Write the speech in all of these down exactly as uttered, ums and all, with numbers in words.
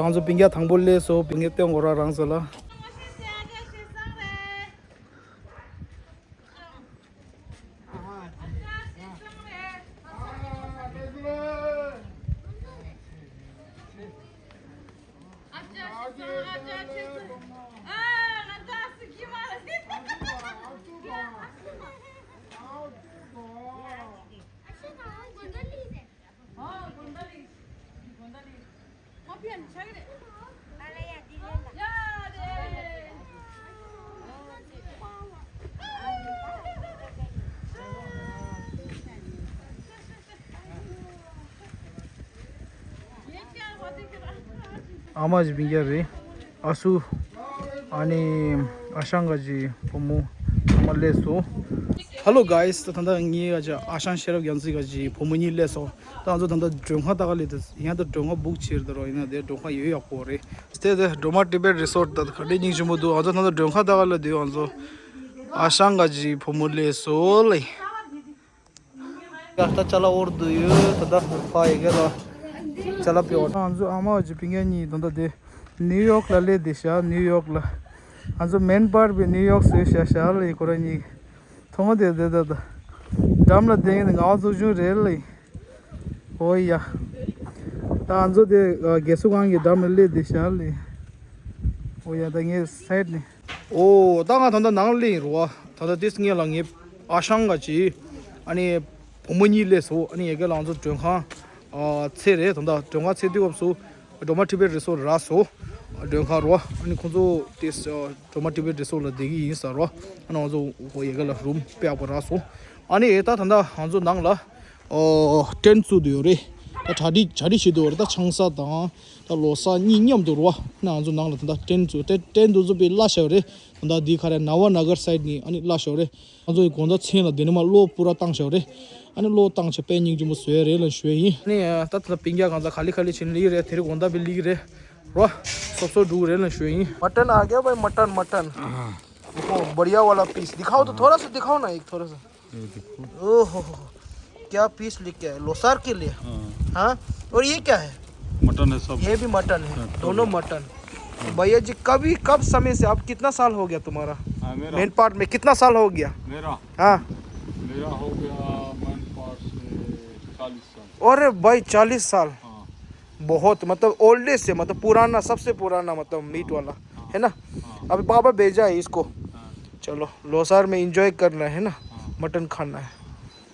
ང་ཚོ་པིང་ཀ་དང་པོ་སླེབས་སོང་། པིང་ཀ་སྟོན་དགོས་ར་རང་ཚོ་ལ། ཨ་མ་ཅིག་སྤུན་ཀྱག་རེད། ཨ་སུ། ཨ་ནི་ཨ་ཞང་ག་ཅིག་བུ་མོ་ཨ་མ་སླེབས་སོང་། Hello guys, ད་ད་ལྟ་ངའི་ག་ཅིག་ཨ་ཞང་ཤེས་རབ་རྒྱ་མཚོ་ག་ཅིག་བུ་མོ་གཉིས་སླེབས་སོང་། ད་ང་ཚོ་ད་ལྟ་མགྲོན་ཁང་ལྟ་ག་སླེབས་ཏེ་ཡང་ད་མགྲོན་ཁང་བུག་བྱས་རེད་རོ། ཡིན་ན་དེ་མགྲོན་ཁང་ཡོད་ཡག་པོ་རེད། དེ་དེ་སྒྲོལ་མ་ཊི་བེཊ་རི་སོར་ཊི་ད་ག་འདྲའི་སྙིང་རྗེ་མོ་འདུག་ང་ཚོ་ད་ལྟ་མགྲོན་ཁང་ལྟ་ག་སླེབས་དུས་ང་ཚོ་ཨ་ཞང་ག་ཅིག་བུ་མོ་སླེབས་སོང་ལེ། ད་ཅ་ལག་དབོར་དུ་ཡོད། ད་ད་ཕ་ཡི་གེ་ལ་ཅ་ལག་ཕུལ་བ། ང་ཚོ་ཨ་མ་ཅིག་སྤུན་ཀྱག་གཉིས་ད་ལྟ་དེ་ནིའུ་ཡོག་ལ་སླེབས་བསྡད་ཤག་ནིའུ་ཡོག་ལ། ང་ཚོ་མེན་པར་པའི་ནིའུ་ཡོག་བཟོས་ཤག་ཤག་ལ་ཡི་ཁོ་རང་གཉིས། ཐོག་མ་དེ་དེ་ད་ད་འགྲམ་ལ་བསྡད་ངེས་ངག་བཙོག་ཆུང་རེད་ལ་ཡི། ཨོ་ཡ། ད་ང་ཚོ་དེ་རྒས་གསོ་ཁང་གི་འགྲམ་ལ་སླེབས་བསྡད་ཤག་ལ་ཡི། ཨོ་ཡ། ད་ངས་སའིཌ་ནས། ཨོ། ད་ང་ད་ལྟ་ནང་ལ་ཡིན་རོ། ད་ལྟ་དེ་སྔོན་ལ་ངའི་ཨ་ཞང་ག་ཅིག་ཨ་ནི་བུ་མོ་གཉིས་སླེབས་སོང་། ཨ་ནི་ཡ་གི་ལ་ང་ཚོ་མགྲོན་ཁང་ཨ་ཚད་རེད། ད་ལྟ་མགྲོན་ཁང་ཚད་དུས་སྐབས་སུ་སྒྲོལ་མ་ཊི་བེཊ་རི་སོར་ཊི་རག་སོང་། མགྲོན་ཁང་རོ། ཨ་ནི་ཁོང་ཚོ་དེ་སྒྲོལ་མ་ཊི་བེཊ་རི་སོར་ཊི་ལ་བསྡད་ཀྱི་ཡིན་ས་རོ། ཨ་ནི་ང་ཚོ་ཡ་གི་ལ་རུམ་དཔེ་ཡག་པོ་རག་སོང་། ཨ་ནི་ད་ད་ལྟ་ང་ཚོ་ནང་ལ་ཨོ་ཊེན་ཊི་བཙུགས་བསྡད་ཡོད་རེད། ད་གྲ་སྒྲིག་གྲ་སྒྲིག་བྱེད་དུ་ཡོད་རེད། ད་ཆང་ས་དང་ད་ལོ་གསར་གཉིས་མཉམ་དུ་རོ། ཨ་ནི་ང་ཚོ་ནང་ལ་ད་ལྟ་ཊེན་ཊི་བཙུགས། ཊེན་ཊི་བཙུགས་པའི་གླ་བཞག་ཡོད་རེད། ད་ལྟ་འདི་ག་རེ་ནཱ་བ་ན་གར་སའིཌ་ནས་ཨ་ནི་གླ་བཞག་ཡོད་རེད། ང་ཚོ་ཡི་དགོང་དག་མཚན་ལ་འདི་ནས་མར་གློག་པུ་ར་བཏང་བཞག་ཡོད་རེད། ཨ་ནི་གློག་བཏང་བྱས་དཔེ་སྙིང་རྗེ་མོ་བཟོས་རེད་ལབ་ཞུ་ཡ་ཡིན། ཨ་ནི་ད་ད་ལྟ་སྤུན་ཀྱག་གང་ཚ་ག་ལེ་ག་ལེ་བྱེད་ནི་ལིག་རེད། དེ་རིང་དགོང་དག་པའི་ལིག་རེད་རོ། སོབ་སོབ་འགྲོ་གི་རེད་ལབ་ཞུ་ཡ་ཡིན། मटन आ गया भाई, mutton, mutton. हाँ। देखो, बढ़िया वाला पीस दिखाओ तो, थोड़ा सा दिखाओ ना, एक थोड़ा सा। ये देखो। ओहो हो हो। क्या पीस लेके आए लोसार के लिए? हाँ। हाँ। और ये क्या है? मटन है सब। ये भी मटन है, हाँ, दोनों मटन। हाँ। भैया जी, कभी, कब समय से, आप कितना साल हो गया तुम्हारा? हाँ, मेरा। मेन पार्ट में कितना साल हो गया? मेरा। हाँ। मेरा हो गया मेन पार्ट से चालीस साल। अरे भाई, चालीस साल। हाँ। बहुत, मतलब, ओल्डेस्ट है, मतलब, पुराना, सबसे पुराना, मतलब, मीट वाला, हाँ। है ना? हाँ। अभी पापा भेजा है इसको। हाँ। चलो, लोसार में एंजॉय करना है ना, हाँ। मटन खाना है।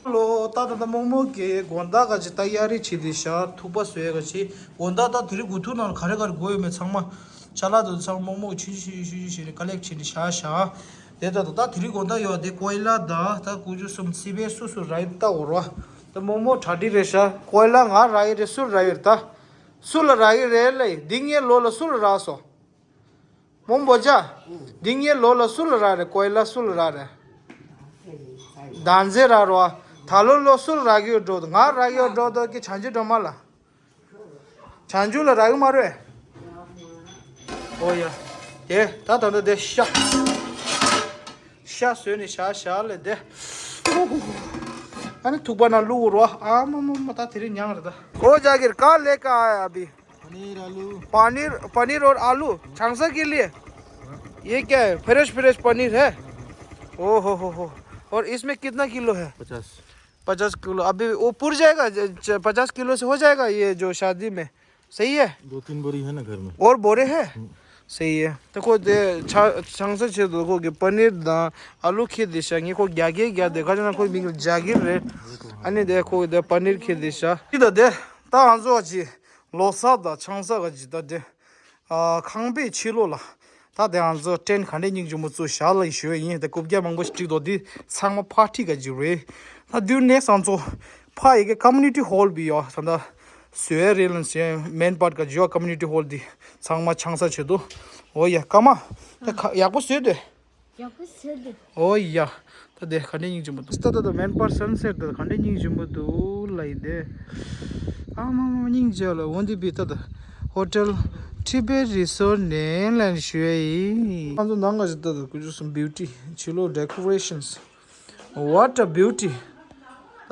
ལོ་ད་ད་ད་མོག་མོག་གི་དགོང་དག་ག་ཅིག་ད་ཡ་རི་ཆི་དི་ཤ་ཐུག་པ་བཟོས་ག་ཅིག་དགོང་དག་ད་དེ་རིང་དགུ་ཐུག་ནང་ག་རེ་ག་རེ་དགོས་ཡོད་མེད་ཚང་མ་ཅ་ལག་དུ་ཚང་མོག་མོག་ཆུ་ཆུ་ཆུ་ཆུ་ཆུ་ཞེས་ནས་ཀ་ལེག་བྱས་ནས་བཞག་བཞག་དེ་ད་ད་ད་དེ་རིང་དགོང་དག་ཡོད་དེ་ཀོའི་ལ་ད་ད་ཀུ་ཅུ་གསུམ་སི་པའི་སུ་སུ་ར་ཡི་ད་འོ་ར་ད་མོག་མོག་གྲ་སྒྲིག་རེད་ཤག་ཀོའི་ལ་ང་ར་ཡི་རེད། སུ་ར་ཡི་རེད། ད་སུ་ལ་ར་ཡི་རེད་ལེ། འདི་ངའི་ལོ་ལ་སུ་ལ་རག་སོང་། མོན་པོ་ཅ། འདི་ངའི་ལོ་ལ་སུ་ལ་རག་རེད། ཀོའི་ལ་སུ་ལ་རག་རེད། དང་ཟེ་ར་རོ། ད་ལོ་ལོ་སུ་ལ་རག་གི་ཡོད་འགྲོ་འདུག་ང་རག་གི་ཡོད་འགྲོ་འདུག་གི་བྱང་ཆུབ་སྒྲོལ་མ་ལ། བྱང་ཆུབ་ལ་རག་གི་མ་རེད། ཨོ་ཡ། དེ་ད་ད་ད་དེ་ཤ། ཤ་བཟོས་ནས་ཤ་ཤ་ལས་དེ། ཨ་ནི་ཐུག་པ་ན་བླུག་རོ། ཨ་མ་མ་མ་ད་དེ་རིང་མྱངས་རེད་ད། ཨོ་ཇ་གིར་ཀ་ལེ་ཀ་ཨ་ཡ་བི། पनीर, आलू। पनीर, पनीर और आलू, छांगसा के लिए। ये क्या है? फ्रेश, फ्रेश पनीर है। ओ हो हो हो। और इसमें कितना किलो है? पचास। पचास किलो। अभी वो पुर जाएगा, ज-, ज-, पचास किलो से हो जाएगा ये जो शादी में? सही है। दो तीन बोरी है ना घर में। और बोरे है? हम्म। सही है। तो को दे छा-, छांगसा छे दो को के पनीर दा, आलू खीर दे शांगे को क्या के क्या देखा जाना कोई भी जागीर रे। अने देखो दे पनीर खीर दे शा। इधर दे, ता आंजो जी। ལོ་གསར་དང་ཆང་ས་ག་ཅིག་ད་དེ། ཨ། ཁང་པའི་ཕྱི་ལོགས་ལ། ད་དེ་ང་ཚོ་ཊེན་ཊི་ག་འདྲས་སྙིང་རྗེ་མོ་བཙུགས་བཞག་ལ་ཞུ་ཡ་ཡིན། དེ་རྐུབ་བཀྱག་མང་པོ་ཞིག་བསྒྲིགས་འདུག་འདི་ཚང་མ་ཕར་ཊི་ག་ཅིག་རེད། ད་དུས་ནེག་སི་ང་ཚོ་ཕ་ཡི་གེ་ཀོ་མུ་ནི་ཊི་ཧོལ་བི་ཡོ་ད་ད་བཟོས་རེད་ལ་ཟེར། མེན་པར་ཊི་ག་ཅིག་ཡོ་ཀོ་མུ་ནི་ཊི་ཧོལ་འདི་ཚང་མ་ཆང་ས་བྱེད་དུ། འོ་ཡ་ཀ་མ། ད་ཁ་ཡག་པོ་བཟོས་དེ། ཡག་པོ་ཟེར་དེ། ཨོ་ཡ། ད་དེ་ག་འདྲས་སྙིང་རྗེ་མོ་འདུག་ད་ད་ད་མེན་པར་ཊི་སན་སེཊ་ད་ག་འདྲས་སྙིང་རྗེ་མོ་འདུག་ལ་ཡིན་དེ། ཨ་མ་མ་སྙིང་རྗེ་ལ་འོ་འདི་བི་ད་ད། ཧོ་ཊེལ་ཊི་བེཊ་རི་སོརཊ་ནས་ལན་ཞུ་ཡ་ཡིན། ང་ཚོ་ནང་ག་ཞིག་ད་ད་ཀུ་ཅུ་གསུམ་བིའུ་ཊི་ཕྱི་ལོགས་ཌེ་ཀོ་རེ་ཤན་སི། What a beauty.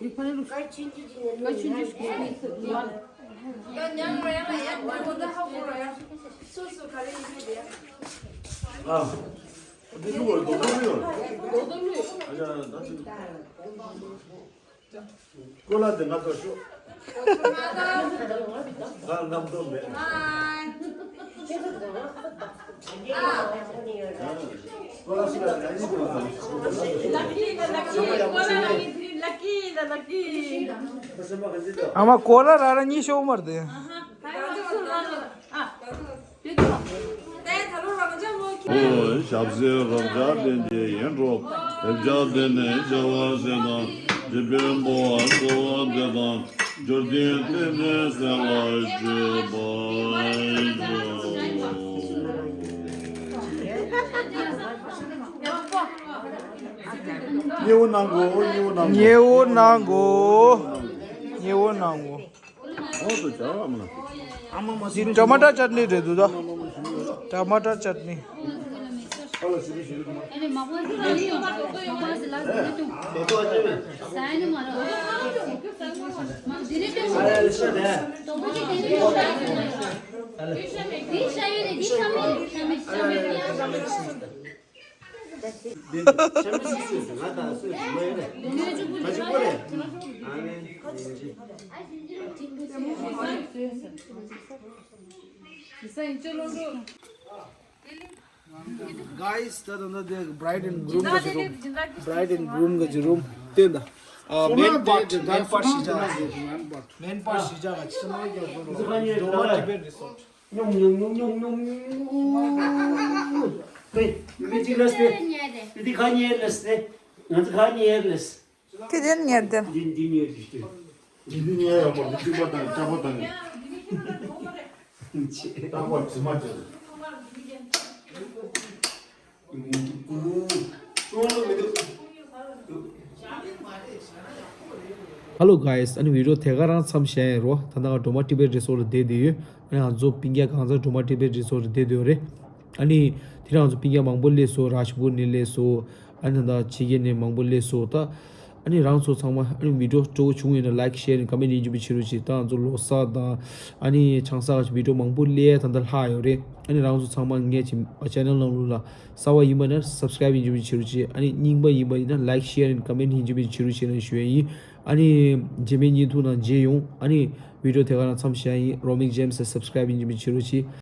ཡ། ཉམས་རེད་ཡ། ཡ། འོ་ད་ཧ་གོ་ར་ཡ། སོ་སོ་ག་རེ་ཡིན་གྱི་རེད་ཡ། ཨ། འདི་ལུག་རྡོག་རྡོག་ལུག་ཡོད། རྡོག་རྡོག་ལུག་ཡོད། ཨ་ཡ་ད་ཅི། ཀོ་ལ་དེ་ང་ཚོ་ཤོག་ང་རྣམ་རྟོག་མེད། ཀོ་ལ་ཞིག་ལ་ང་ཡིན་དགོས་ལ། ཨ་མ་ཀོ་ལ་ར་ར་གཉིས་ཤོག་མར་དེ། ཨོ། ཞབས་སེན་རབ་འབྱར་ལྡན་གྱི་ཡིན་འགྲོ། རབ་འབྱར་ལྡན་ནས་བྱ་བ་ཟེར་དང་། འཇིག་རྟེན་འབོ་བ་གསོ་བ་འདི་དང་། འབྱོར་ལྡན་ཏན་ཏན་སེམས་ལ་སྤྱོད་པ་ཡིན་འགྲོ། མཉེས་པོ་གནང་དགོས། མཉེས་པོ་གནང་དགོས། མཉེས་པོ་གནང་དགོས། མཉེས་པོ་གནང་དགོས། འོ་དུ་ཅག་ཨ་མ་ལ། འདི་ཊ་མ་ཊར་ཅཊ་ནི་རེད་འདུག་ད། ཊ་མ་ཊར་ཅཊ་ནི། འདི་ཆམ་པ་སིག་སིག་ང་དང་སུ་མ་ཡོད་རེད། ང་གཅིག་པོ་རེད། ཨ་ནི་ཡིན་གྱི། Guys, ད་ད་ད་དེ་bride and groom གི་room། Bride and groom གི་room དེ་འདྲ། ཨ། main part, main part ཞིག་ཅག main part ཞིག་ཅག་ག་ཅི་མ་ཡོད་རེད། Roma Tibet Resort། ཉུང་ཉུང་ཉུང་ཉུང་ཉུང་ཉུང་། ཧེ། མི་གཅིག་ལ་སྟེ། མི་འདི་ག་ཉེར་ལ་སྟེ། ང་ཚོ་ག་ཉེར་ལ་སྟེ། ཁྱེད་ཉེར་ལྡན། འདི་འདི་ཉེར་འདི་སྟེ། འདི་འདི་ཉེར་ཡག་པོ་འདི་གཅིག་པ་དང་ལྕགས་པོ་དང་། ལྕགས་པོ་དྲི་མ་བཅད། Hello guys, ཨ་ནི་video དེ་ག་རང་མཚམས་བཞག་ཡིན་རོ། ད་ནང་Roma Tibet Resort ལ་བསྡད་བསྡད་ཡོད། ཨ་ནི་ང་ཚོ་སྤུན་ཀྱག་གང་ཚང་Roma Tibet Resort ལ་བསྡད་བསྡད་ཡོད་རེད། ཨ་ནི་དེ་རང་ཚོ་སྤུན་ཀྱག་མང་པོ་སླེབས་སོང་། རཱཇ་པུར་ནས་སླེབས་སོང་། ཨ་ནི་ད་ཕྱི་རྒྱལ་ནས་མང་པོ་སླེབས་སོང་། ད་ཨ་ནི་རང་ཚོ་ཚང་མ་ཨ་ནི་video སྤྲོ་བོ་བྱུང་ཡོད་ན་like, share and comment ཡིན་གཅིག་མིན་གཅིག་བྱེད་རོགས་གྱིས། ད་ང་ཚོ་ལོ་གསར་དང་ཨ་ནི་ཆང་ས་ག་video མང་པོ་སླེབས་ད་ད་ལྷག་ཡོད་རེད། ཨ་ནི་རང་ཚོ་ཚང་མ་ངས་ཀྱི་channel ནང་ལོགས་ལ་གསར་པ་ཡིན་པ་ན་subscribe ཡིན་གཅིག་མིན་གཅིག་བྱེད་རོགས་གྱིས། ཨ་ནི་རྙིང་པ་ཡིན་པ་ཡིན་ན་like, share and comment ཡིན་གཅིག་མིན་གཅིག་བྱེད་རོགས་གྱིས་ཞུ་ཡ་ཡིན། ཨ་ནི་རྗེས་མའི་བརྙན་ཐུང་ནང་མཇལ་ཡོང་། ཨ་ནི་video དེ་ག་རང་མཚམས་བཞག་ཡིན། Roaming Gems subscribe ཡིན་གཅིག་མིན་གཅིག་བྱེད་རོགས་གྱིས།